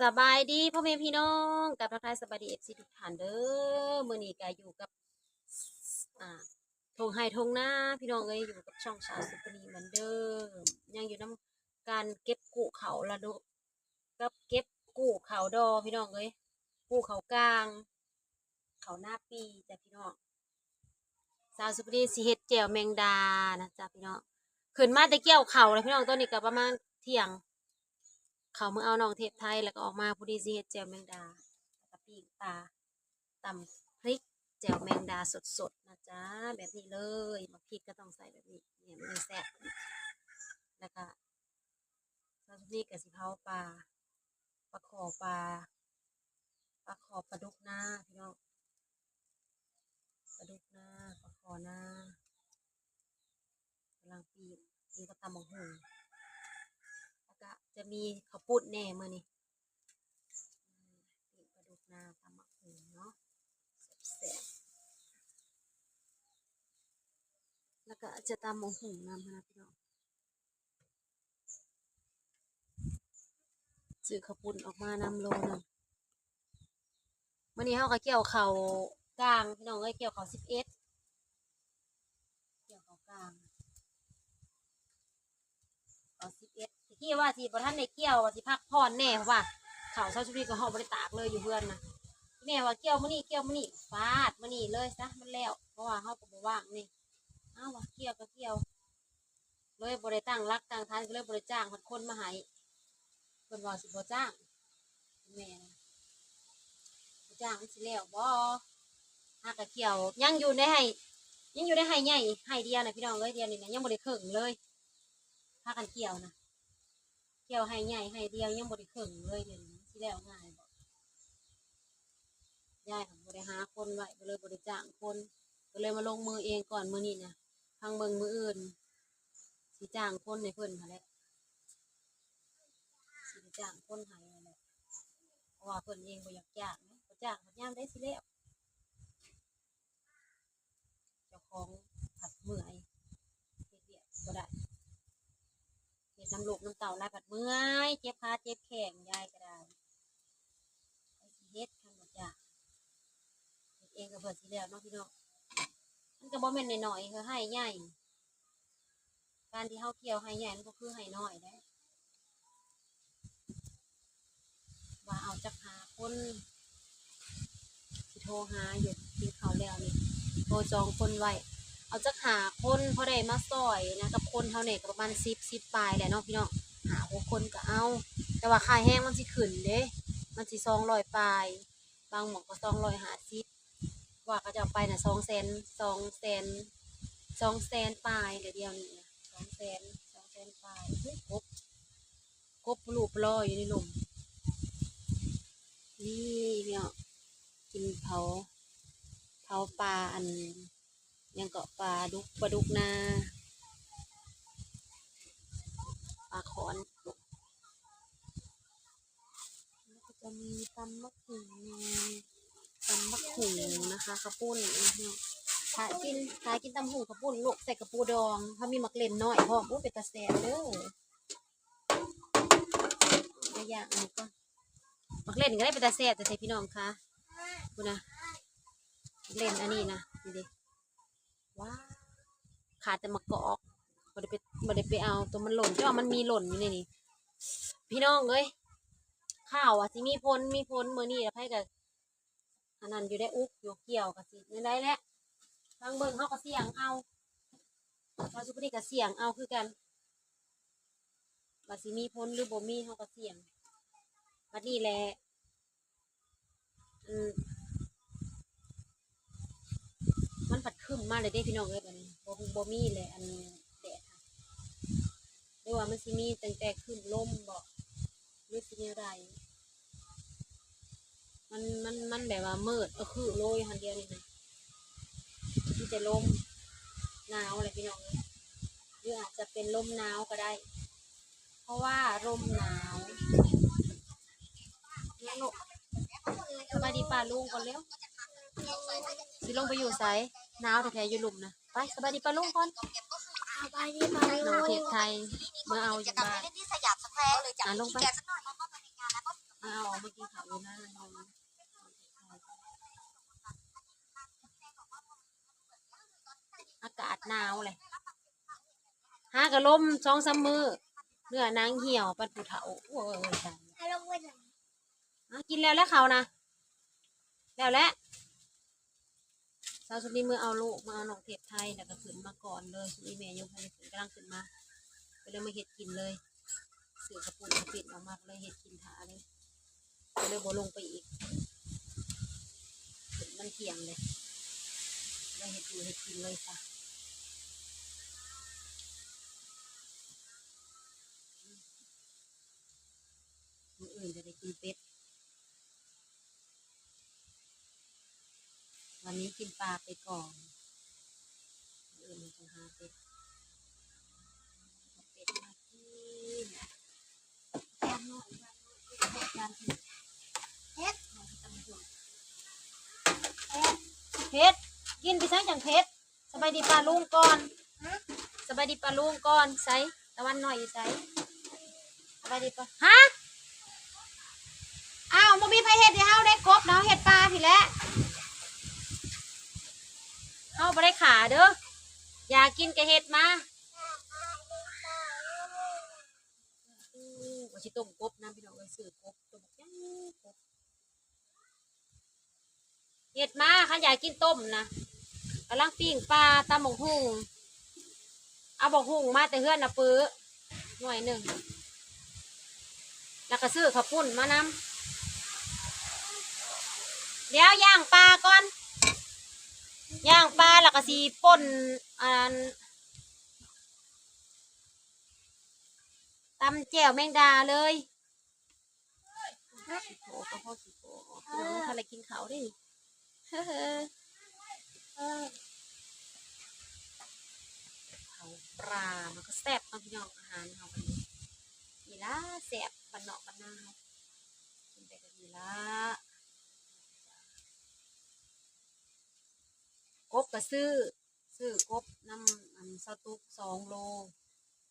ສະບາຍດີພໍ່ແມ່ພີ່ນ້ອງ ກັບທັກທາຍສະບາຍດີ ເອັຟຊີ ທຸກທ່ານເດີ້. ມື້ນີ້ກະຢູ່ກັບ ອ່າ ທົ່ງໄຮ່ທົ່ງນາ ພີ່ນ້ອງເອີຍ, ຢູ່ກັບຊ່ອງສາວສຸປະນີເໝືອນເດີມ, ຍັງຢູ່ນຳການເກັບກູ້ເຂົ້າລະດູ ກັບເກັບກູ້ເຂົ້າດໍ ພີ່ນ້ອງເອີຍ, ກູ້ເຂົ້າກາງ ເຂົ້ານາປີຈ້າພີ່ນ້ອງ. ສາວສຸປະນີຊິເຮັດແຈ່ວແມງດານະຈ້າພີ່ນ້ອງ. ຂຶ້ນມາແຕ່ກ່ຽວເຂົ້າແລ້ວພີ່ນ້ອງ, ຕອນນີ້ກໍປະມານທ່ຽງ, ເຂົ້າເມືອເອົານ້ອງເທບໄທ ແລ້ວກໍອອກມາພໍດີຊິເຮັດແຈ່ວແມງດາ ແລ້ວກໍປີ້ງປາ, ຕຳພລິກ, ແຈ່ວແມງດາສົດໆນະຈ້າ, ແບບນີ້ເລີຍ. ໝາກພິກກໍຕ້ອງໃສ່ແບບນີ້ ແມ່ນມັນຈັ່ງແຊບ. ແລ້ວກໍ ສາວສຸປະນີກໍຊິເຜົາປາ, ປາຂໍປາ, ປາຂໍປາດຸກນາພີ່ນ້ອງ, ປາດຸກນາ, ປາຂໍນາ, ກຳລັງປີ້ງ, ກິນກັບຕຳບັກຫຸ່ງ, ແລ້ວກະຈະມີເຂົ້າປຸ້ນແດ່ມື້ນີ້, ປີ້ງປາດຸກນາ ຕຳບັກຫຸ່ງເນາະ ແຊບໆ, ແລ້ວກະຈະຕຳບັກຫຸ່ງນຳຫັ້ນນະພີ່ນ້ອງ. ຊື້ເຂົ້າປຸ້ນອອກມານຳໂລໜຶ່ງ. ມື້ນີ້ເຮົາກໍກ່ຽວເຂົ້າກາງພີ່ນ້ອງເອີຍ, ກ່ຽວເຂົ້າສິບເອັດ, ກ່ຽວເຂົ້າກາງ ເຂົ້າສິບເອັດ. ຕະກີ້ວ່າຊິບໍ່ທັນໄດ້ກ່ຽວ, ວ່າຊິພັກຜ່ອນແດ່ ເພາະວ່າເຂົ້າເຊົ້າຊຸມນີ້ກໍເຮົາບໍ່ໄດ້ຕາກເລີຍຢູ່ເຮືອນນະ. ແມ່ວ່າກ່ຽວມື້ນີ້, ກ່ຽວມື້ນີ້, ຟາດມື້ນີ້ເລີຍຊະ ມັນແລ້ວ, ເພາະວ່າເຮົາກໍບໍ່ວ່າງນີ້. ເອົາ ວ່າກ່ຽວກໍກ່ຽວ ເລີຍບໍ່ໄດ້ຕັ້ງຫຼັກຕັ້ງຖານ, ກໍເລີຍບໍ່ໄດ້ຈ້າງຄົນມາໃຫ້. ເພິ່ນວ່າຊິບໍ່ຈ້າງ, ແມ່ນ ບໍ່ຈ້າງມັນຊິແລ້ວບໍ່? ຫາກະກ່ຽວ ຍັງຢູ່ໃນໄຮ່, ຍັງຢູ່ໃນໄຮ່ໃຫຍ່ໄຮ່ດຽວນະພີ່ນ້ອງເອີຍ. ດຽວນີ້ນະ ຍັງບໍ່ໄດ້ເຄິ່ງເລີຍ, ພາກັນກ່ຽວນະ, ກ່ຽວໄຮ່ໃຫຍ່ໄຮ່ດຽວ ຍັງບໍ່ໄດ້ເຄິ່ງເລີຍ. ດຽວນີ້ມັນຊິແລ້ວງ່າຍບໍ່? ຍາຍກໍບໍ່ໄດ້ຫາຄົນໄວ້ ກໍເລີຍບໍ່ໄດ້ຈ້າງຄົນ, ກໍເລີຍມາລົງມືເອງກ່ອນມື້ນີ້ນະ. ພັງເບິ່ງມື້ອື່ນຊິຈ້າງຄົນໃຫ້ເພິ່ນຫັ້ນແຫຼະ, ຊິໄດ້ຈ້າງຄົນໃຫ້ຫັ້ນແຫຼະ, ເພາະວ່າເພິ່ນເອງບໍ່ຢາກຈ້າງນະ, ບໍ່ຈ້າງພັດຍາມໃດຊິແລ້ວ. ເຈົ້າຂອງພັດເມື່ອຍ ເຮັດວຽກບໍ່ໄດ້, ເຮັດນຳລູກນຳເຕົ້າຫຼາຍພັດເມື່ອຍ, ເຈັບຂາເຈັບແຂ້ງ ຍາຍກໍໄດ້ ໃຜຊິເຮັດຄັນບໍ່ຈ້າງ. ເຮັດເອງກໍເພື່ອຊິແລ້ວເນາະພີ່ນ້ອງ, ມັນກໍບໍ່ແມ່ນນ້ອຍໆ ເຮີ ໄຮ່ໃຫຍ່. ການທີ່ເຮົາກ່ຽວໄຮ່ໃຫຍ່ ມັນບໍ່ຄືໄຮ່ນ້ອຍເດ້. ວ່າເອົາຈັກຫ້າຄົນ ຊິໂທຫາຢູ່ ກິນເຂົ້າແລ້ວນີ້ ໂທສອງຄົນໄວ້, ເອົາຈັກຫ້າຄົນ ພໍໄດ້ມາຊ່ອຍນະ ກັບຄົນເຮົານີ້ກໍປະມານສິບ ສິບປາຍແຫຼະເນາະພີ່ນ້ອງ, ຫ້າຫົກຄົນກໍເອົາ. ແຕ່ວ່າຄ່າແຮງມັນຊິຂຶ້ນເດ້, ມັນຊິສອງຮ້ອຍປາຍ, ບາງໝ່ອງກໍສອງຮ້ອຍຫ້າສິບ. ວ່າເຂົາເຈົ້າໄປນະ ສອງແສນ ສອງແສນ ສອງແສນປາຍແຫຼະ ດຽວນີ້ນະ ສອງແສນ ສອງແສນປາຍ. ໂອ້ຍ ກົບ ກົບປະລູປະລໍຢູ່ໃນລົມ. ນີ້ເນາະ ກິນເຜົາ ເຜົາປາ ອັນ ຫຍັງເກາະ ປາດຸກ ປາດຸກນາ ປາຂອນ. ແລ້ວກໍຈະມີຕຳບັກຫຸ່ງແດ່ ຕຳບັກຫຸ່ງນະຄະ ເຂົ້າປຸ້ນ. ຖ້າກິນ ຖ້າກິນຕຳບັກຫຸ່ງເຂົ້າປຸ້ນ ລວກໃສ່ກະປູດອງ ຖ້າມີໝາກເລັ່ນນ້ອຍພ້ອມ. ໂອ້ ເປັນຕາແຊບເດີ້. ດຽວຢ່າງອັນນີ້ກ່ອນ. ໝາກເລັ່ນກໍໄດ້ ເປັນຕາແຊບແທ້ໆ ພີ່ນ້ອງຄະ. ພຸ້ນນະ ໝາກເລັ່ນອັນນີ້ນະ ນີ້ເດ້. ວ້າວ ຂາດແຕ່ໝາກກອກ ບໍ່ໄດ້ໄປ ບໍ່ໄດ້ໄປເອົາໂຕມັນຫຼົ່ນ, ເຈົ້າວ່າມັນມີຫຼົ່ນຢູ່ໃນນີ້ ພີ່ນ້ອງເອີຍ. ຂ່າວວ່າຊິມີຝົນ ມີຝົນ ມື້ນີ້ລະ ໃຜກໍອັນນັ້ນຢູ່ໄດ້ ອຸກຢູ່ ກ່ຽວກໍຊິແນວໃດແຫຼະ. ຟັງເບິ່ງ ເຮົາກໍສ່ຽງເອົາ ວ່າສຸກນີ້ກໍສ່ຽງເອົາຄືກັນ ວ່າຊິມີຝົນຫຼືບໍ່ມີ ເຮົາກໍສ່ຽງ. ບັດນີ້ແຫຼະ ອັນ ມັນພັດຄຶ້ມມາເລີຍເດ້ ພີ່ນ້ອງເອີຍ. ບັດນີ້ ບໍ່ ບໍ່ມີແຫຼະ ອັນ ແດດ ຫຼືວ່າມັນຊິມີຕັ້ງແຕ່ຄຶ້ມລົມບໍ ຫຼືຊິແນວໃດ? ມັນ ມັນ ມັນແບບວ່າມືດອະຄືໂລຍຫັ້ນ ດຽວນີ້ນະ ມີແຕ່ລົມໜາວແຫຼະ ພີ່ນ້ອງເອີຍ. ຫຼືອາດຈະເປັນລົມໜາວກໍໄດ້ ເພາະວ່າລົມໜາວ. ສະບາຍດີປ້າລຸງກ່ອນເລັວ. ຊິລົງໄປຢູ່ໃສ? ໜາວແທ້ໆ ຢູ່ລຸ່ມນະ. ໄປ ສະບາຍດີປ້າລຸງກ່ອນ. ສະບາຍດີປ້າລຸງ. ນ້ອງເທບໄທ ເມືອເອົາຢູ່ບ້ານ. ອ່າ ລົງໄປ. ເອົາອອກມາກິນເຂົ້າຢູ່ນາ. ອາກາດໜາວແຫຼະ ຫາກະລົມສອງສາມມື້ ເນື້ອໜັງຫ່ຽວປານຜູ້ເຖົ້າ. ໂອ້ຍ ຕາຍ. ຫາກິນແລ້ວແຫຼະເຂົ້ານະ ແລ້ວແຫຼະ. ເຊົ້າສຸດນີ້ເມືອເອົາລູກ ເມືອເອົານ້ອງເທບໄທ ແລ້ວກໍຂຶ້ນມາກ່ອນເລີຍ. ສຸດນີ້ແມ່ຍັງບໍ່ທັນໄດ້ຂຶ້ນ ກຳລັງຂຶ້ນມາ ກໍເລີຍມາເຮັດກິນເລີຍ. ຊື້ເຂົ້າປຸ້ນເຂົ້າປິ້ນອອກມາ ກໍເລີຍເຮັດກິນຖ້າເລີຍ ກໍເລີຍບໍ່ລົງໄປອີກ. ມັນທ່ຽງເລີຍ ເລີຍເຮັດຢູ່ເຮັດກິນເລີຍຊະ. ມື້ອື່ນຈະໄດ້ກິນເປັດ. ວັນນີ້ກິນປາໄປກ່ອນ ມື້ອື່ນເຮົາຈະຫາເປັດ ເອົາເປັດມາກິນ. ເຜັດ ເຜັດ ກິນໄປໃສຈັ່ງເຜັດ. ສະບາຍດີປ້າລຸງກ່ອນ ສະບາຍດີປ້າລຸງກ່ອນ. ໃສ ຕາວັນນ້ອຍຢູ່ໃສ? ສະບາຍດີປ້າ ຮະ? ອ້າວ ບໍ່ມີໃຜເຮັດໃຫ້ເຮົາໄດ້ ກົບເນາະ ເຮັດປາພີ້ແຫຼະ. ເຮົາບໍ່ໄດ້ຂ້າເດີ ຢາກກິນກະເຮັດມາ. ໂອ້ ວ່າຊິຕົ້ມກົບນຳ ພີ່ນ້ອງເອີຍ ຊື້ກົບ ຕົວບັກໃຫຍ່ ກົບ. ເຮັດມາ ຄັນຢາກກິນຕົ້ມນະ. ກຳລັງປີ້ງປາ ຕຳບັກຫຸ່ງ ເອົາບັກຫຸ່ງມາແຕ່ເຮືອນນະປຶ້ ໜ່ວຍໜຶ່ງ ແລ້ວກໍຊື້ເຂົ້າປຸ້ນມານຳ. ດຽວຍ່າງປາກ່ອນ ຍ່າງປາແລ້ວກໍຊິປົ່ນ ອັນ ຕຳແຈ່ວແມງດາເລີຍ. ຊິໂປະກໍພໍຊິໂປະ ພີ່ນ້ອງ ບໍ່ທັນໄດ້ກິນເຂົ້າເດ້ນີ້. ເຂົ້າປາມັນກໍແຊບເນາະ ພີ່ນ້ອງ ອາຫານເຮົາກໍດີ ນີ້ລະແຊບ ບ້ານນອກບ້ານນາເຮົາ ກິນໄປກໍດີລະ. ກົບກໍຊື້ ຊື້ກົບນຳ ອັນ ສາວຕຸກສອງໂລ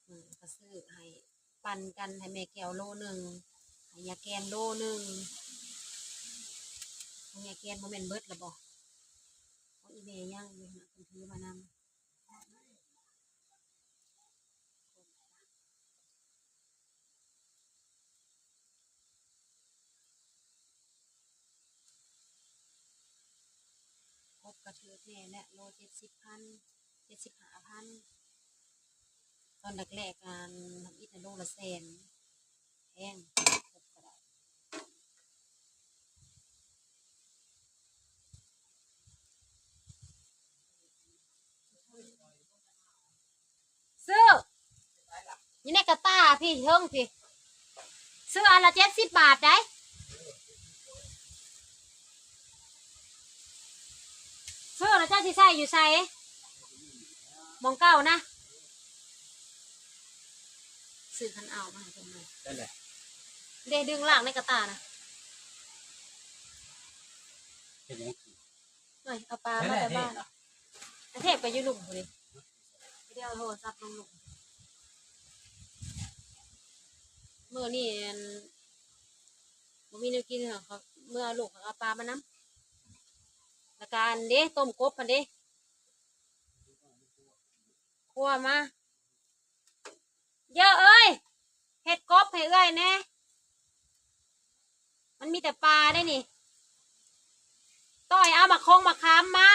ເອີ ກໍຊື້ໃຫ້ ປັນກັນ ໃຫ້ແມ່ແກ້ວໂລໜຶ່ງ ໃຫ້ຍາແກນໂລໜຶ່ງ. ຂອງຍາແກນບໍ່ແມ່ນເບິດລະບໍ? ຂອງອີ່ແມ່ຍັງຢູ່ຫັ້ນນະ ເພິ່ນຖືມານຳ. ກົບກະຖືກແນ່ແຫຼະ ໂລເຈັດສິບພັນ ເຈັດສິບຫ້າພັນ. ຕອນແລກໆ ອັນທຳອິດນະ ໂລລະແສນ ແພງ ກົບກະໄດ້. ຊື້ຢູ່ໃນກະຕ່າພີ້ ເທິງພີ້ ຊື້ອັນລະເຈັດສິບບາດໃດ. ຊື້ແລ້ວເຈົ້າຊິໃສ່ຢູ່ໃສ? ໝ່ອງເກົ່ານະ. ຊື້ຄັນເອົາມາໃຫ້ເພິ່ນເບິ່ງ ໄດ້ແຫຼະ ເດ້ ດຶງລາກໃນກະຕ່ານະ. ເຮັດຫຍັງ? ເອີຍ ເອົາປາມາແຕ່ບ້ານ ກະເທບໄປຢູ່ລຸ່ມພຸ້ນເດ້. ດຽວໂທລະສັບລົງລຸ່ມ. ມື້ນີ້ ອັນ ບໍ່ມີແນວກິນ ເຂົາເມືອເອົາລູກ ເຂົາເອົາປາມານຳ. ແລ້ວກະອັນເດ້ ຕົ້ມກົບຫັ້ນເດ້ ຄົວມາ. ເຢີເອີຍ ເຮັດກົບໃຫ້ເອື້ອຍແດ່ ມັນມີແຕ່ປາໄດ໋ນີ້. ຕ້ອຍເອົາໝາກຄົງໝາກຂາມມາ.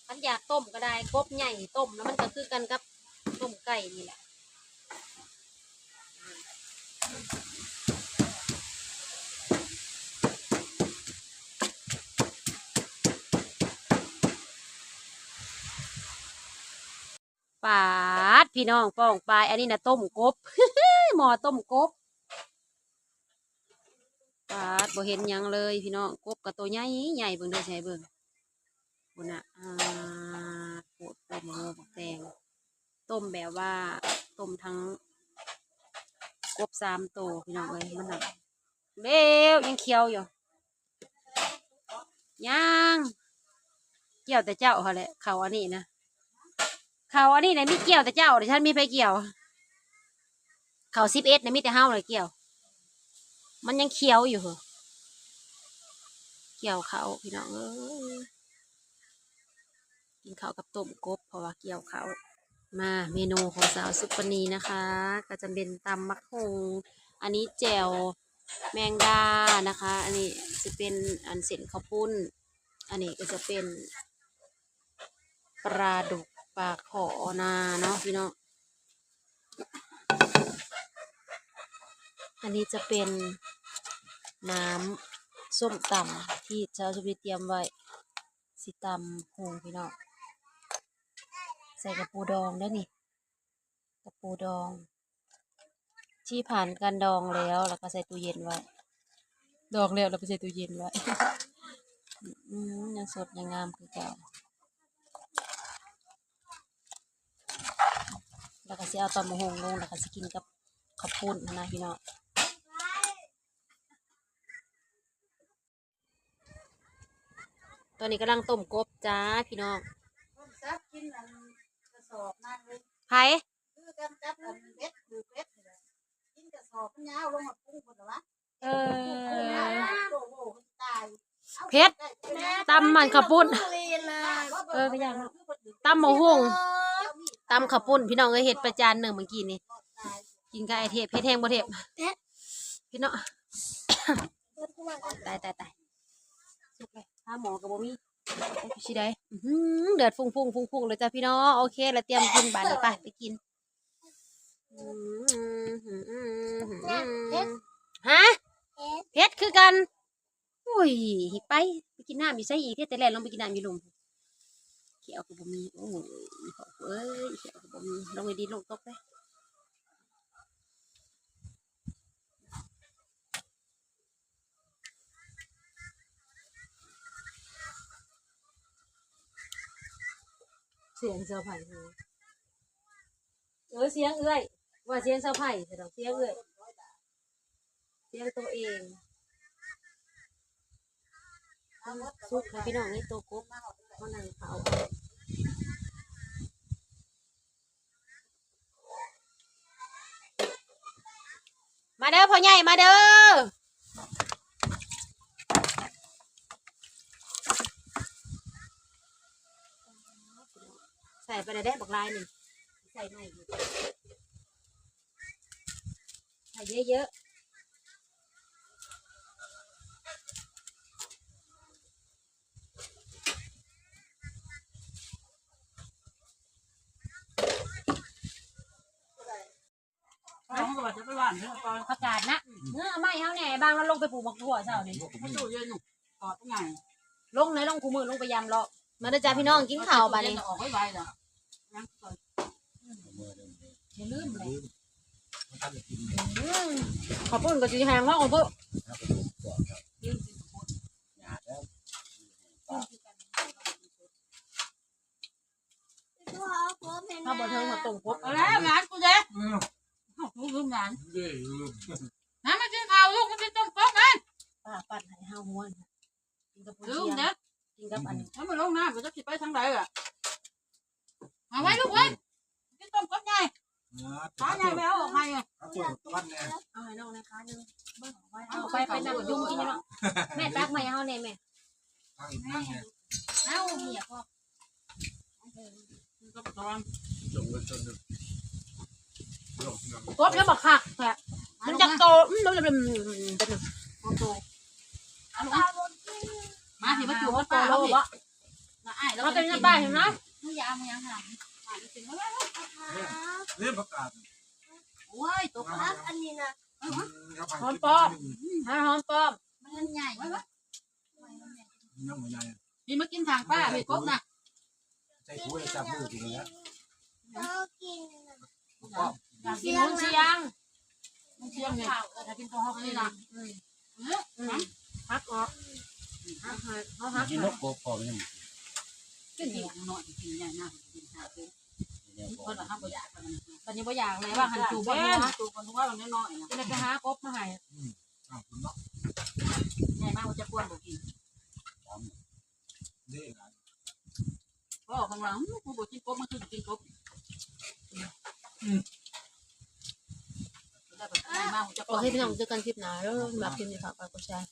ຄັນຢາກຕົ້ມກໍໄດ້ ກົບໃຫຍ່ຕົ້ມແລ້ວມັນກໍຄືກັນກັບຕົ້ມໄກ່ນີ້ແຫຼະ. ປາດ ພີ່ນ້ອງປ້ອງປາຍ ອັນນີ້ນະຕົ້ມກົບ ໝໍ້ຕົ້ມກົບ. ປາດ ບໍ່ເຫັນຫຍັງເລີຍພີ່ນ້ອງ ກົບກໍໂຕໃຫຍ່ໆ ເບິ່ງເດີ ຊິໃຫ້ເບິ່ງ ພຸ້ນນະ. ອາ ໂພດ ຕົ້ມໝູບັກແຕງ ຕົ້ມແບບວ່າ ຕົ້ມທັງກົບສາມໂຕ ພີ່ນ້ອງເອີຍ ມັນນະ ແລ້ວຍັງຂຽວຢູ່. ຍັງ ກ່ຽວແຕ່ເຈົ້າຫັ້ນແຫຼະ ເຂົ້າອັນນີ້ນະ ເຂົ້າອັນນີ້ນະມີກ່ຽວແຕ່ເຈົ້າ ບໍ່ທັນມີໃຜກ່ຽວ. ເຂົ້າສິບເອັດນະ ມີແຕ່ເຮົາລະກ່ຽວ. ມັນຍັງຂຽວຢູ່ ກ່ຽວເຂົ້າພີ່ນ້ອງເອີຍ ກິນເຂົ້າກັບຕົ້ມກົບ ເພາະວ່າກ່ຽວເຂົ້າ. ມາເມນູຂອງສາວສຸປະນີນະຄະ ກໍຈະເປັນຕຳໝາກຫຸ່ງ ອັນນີ້ແຈ່ວແມງດານະຄະ ອັນນີ້ຈະເປັນອັນເສັ້ນເຂົ້າປຸ້ນ ອັນນີ້ກໍຈະເປັນປາດຸກປາຄໍ່ນາເນາະພີ່ນ້ອງ. ອັນນີ້ຈະເປັນນ້ຳສົ້ມຕຳທີ່ສາວສຸປະນີຕຽມໄວ້ ຊິຕຳຫຸ່ງພີ່ນ້ອງ ໃສ່ກະປູດອງເດີ້ນີ້ ກະປູດອງ ທີ່ຜ່ານການດອງແລ້ວ ແລ້ວກໍໃສ່ຕູ້ເຢັນໄວ້ ດອງແລ້ວ ແລ້ວໄປໃສ່ຕູ້ເຢັນໄວ້ ອືມ ຍັງສົດຍັງງາມຄືເກົ່າ ແລ້ວກໍຊິເອົາຕຳໝາກຫຸ່ງລົງ ແລ້ວກໍຊິກິນກັບເຂົ້າປຸ້ນຫັ້ນນະພີ່ນ້ອງ. ຕອນນີ້ກຳລັງຕົ້ມກົບຈ້າພີ່ນ້ອງ. ຄົນສັບກິນອັນກະສອບນາງເລີຍ ໃຜ? ຄືກັນກັບອັນເບັດ ຄືເບັດນີ້ແຫຼະ ກິນກະສອບມັນຍາວລົງຮອດພຸງພຸ້ນລະວະ. ເອີ ໂອ້ໂຫ ຕາຍ ເຜັດ ຕຳມັນເຂົ້າປຸ້ນ ເອີ ກໍຢ່າງເນາະ ຕຳໝາກຫຸ່ງ ຕຳເຂົ້າປຸ້ນ ພີ່ນ້ອງເອີຍ ເຮັດໄປຈານໜຶ່ງມື້ກີ້ນີ້ ກິນກັບໄອ້ເທບ ເຜັດແຮງບໍ່ເທບ? ເຜັດ ເຜັດເນາະ. ຕາຍ ຕາຍ ຕາຍ ສຸກເລີຍ ຫາໝໍ້ກໍບໍ່ມີ ໂອ້ຍ ຊິໄດ້ ອືຫື ເດືອດຟຸ້ງໆ ຟຸ້ງໆ ເລີຍຈ້າພີ່ນ້ອງ. ໂອເຄ ລະຕຽມກິນບາດນີ້ ໄປ ໄປກິນ. ອື ເຜັດ ຮະ ເຜັດ ເຜັດຄືກັນ. ໂອ້ຍ ໄປ ໄປກິນນ້ຳຢູ່ໃສອີກ ເຮັດແຕ່ແລ່ນລົງໄປກິນນ້ຳຢູ່ລຸ່ມ ແກ້ວກໍບໍ່ມີ. ໂອ້ຍ ເອີຍ ແກ້ວກໍບໍ່ມີ ລົງໄປດິນ ລົງຕົກເດ້. ສຽງສາວໃຜ? ເອີ ສຽງເອື້ອຍ ວ່າສຽງສາວໃຜ ສຽງເອື້ອຍ ສຽງໂຕເອງ. ສຸກແລ້ວພີ່ນ້ອງເອີຍ ໂຕກົບ ເຮົານັ່ງເຝົ້າ. ມາເດີພໍ່ໃຫຍ່ ມາເດີ ໃສ່ໄປແລ້ວເດ້ ບັກຫຼາຍນີ້ ໃສ່ໃໝ່ອີກ ໃສ່ເຍອະໆ. ເຮົາກໍວ່າຈະໄປຫວ່ານເດີ ເອົາກ່ອນ ຜັກກາດນະ ເອີ ເອົາມາໃຫ້ເຮົາແດ່ ບາງລາວລົງໄປປູກໝາກຖົ່ວເຊົ້ານີ້ ປະຕູເຢັນ ກອດໃຫຍ່ ລົງໃນ ລົງຄູ່ມື້ ລົງໄປຢາມເລາະ. ມາເດີຈ້າພີ່ນ້ອງ ກິນເຂົ້າບາດນີ້ ອອກໄວໆ ດອກ ຢ່າລືມເລີຍ ອືມ ເຂົ້າປຸ້ນກໍຊິແຮງເນາະ ເຂົ້າປຸ້ນ ເຮົາບໍ່ເທິງເຮົາຕົ້ມກົບ ເອົາແລ້ວ ຫຼານກູເດ້ ເອີ ລູກຫຼານ ເດ້ ມາ ມາກິນເຂົ້າລູກ ມາກິນຕົ້ມກົບ ມາ ປ້າປັ້ນໃຫ້ເຮົາຫົວ ກິນກັບ ລືມເດ້ ກິນກັບອັນນີ້ ແລ້ວມາລົງນ້ຳ ບໍ່ຈັກຊິໄປທາງໃດລະ ເອົາໄວ້ລູກເອີຍ ກິນຕົ້ມກົບໃຫຍ່ ເອີ ຂາໃຫຍ່ແມ່ເອົາອອກໃຫ້ ເອົາເປີດຕະວັນແດ່ ເອົາໃຫ້ນ້ອງແດ່ຂາໜຶ່ງ ເບິ່ງເອົາໄວ້ ເອົາໄປ ໄປນຳຍຸງກິນຢູ່ເນາະ ແມ່ຕັກໃໝ່ເຮົາແດ່ແມ່ ເອົາອີກນາງແດ່ ເອົາເມຍກໍ ກິນກັບຕະວັນ ຈົງໄວ້ຕົນໜຶ່ງ ກົບແລ້ວບັກຄັກແທ້ ມັນຈັກໂຕ ອືມ ຕົວໂຕ ມາຊິມາຈູບກັບປ້າເຮົາພີ້ ມາເປັນປ້າເຫັນນະ ເລື່ອງປະກາດ ໂອ້ຍ ຕົກ ອັນນີ້ນະ ຫອມປ້ອມ ຫາຫອມປ້ອມ ມັນໃຫຍ່ ຍັງບໍ່ໃຫຍ່ ນີ້ມາກິນທາງປ້າ ເຮັດກົບນະ ໃສ່ຖ້ວຍຈັບມືກິນແລ້ວ ຢາກກິນ ເສຍງ ເສຍງນີ້ ຢາກກິນຂອງເຮົາກິນນະ ອືມ ອືມ ຫັກອອກ ຫັກໃຫ້ ເຮົາຫັກ ກິນນົກກົບພໍຍັງ ກິນໜ້ອຍກິນໃຫຍ່ນະ ກິນຂາດເດ້ ເພິ່ນວ່າເຮົາບໍ່ຢາກ ບັດນີ້ບໍ່ຢາກແລ້ວ ວ່າຫັ້ນ ຈູບບໍ່ຫົວ ຈູບບໍ່ຫົວ ນ້ອຍໆ ກິນແລ້ວໄປຫາກົບມາໃຫ້ ອືມ ເອົາກິນເນາະ ໃຫຍ່ມາບໍ່ຈັກຄວນບໍ່ກິນ ເດ້ ພໍ່ຂ້າງຫຼັງ ອືມ ກູບໍ່ກິນກົບ ມັນຄືກິນກົບ ອືມ ໂອເຄພີ່ນ້ອງ ເຈີກັນຄລິບໜ້າເດີ ມັກຄລິບນີ້ຝາກກດໄລກ໌ກົດແຊ.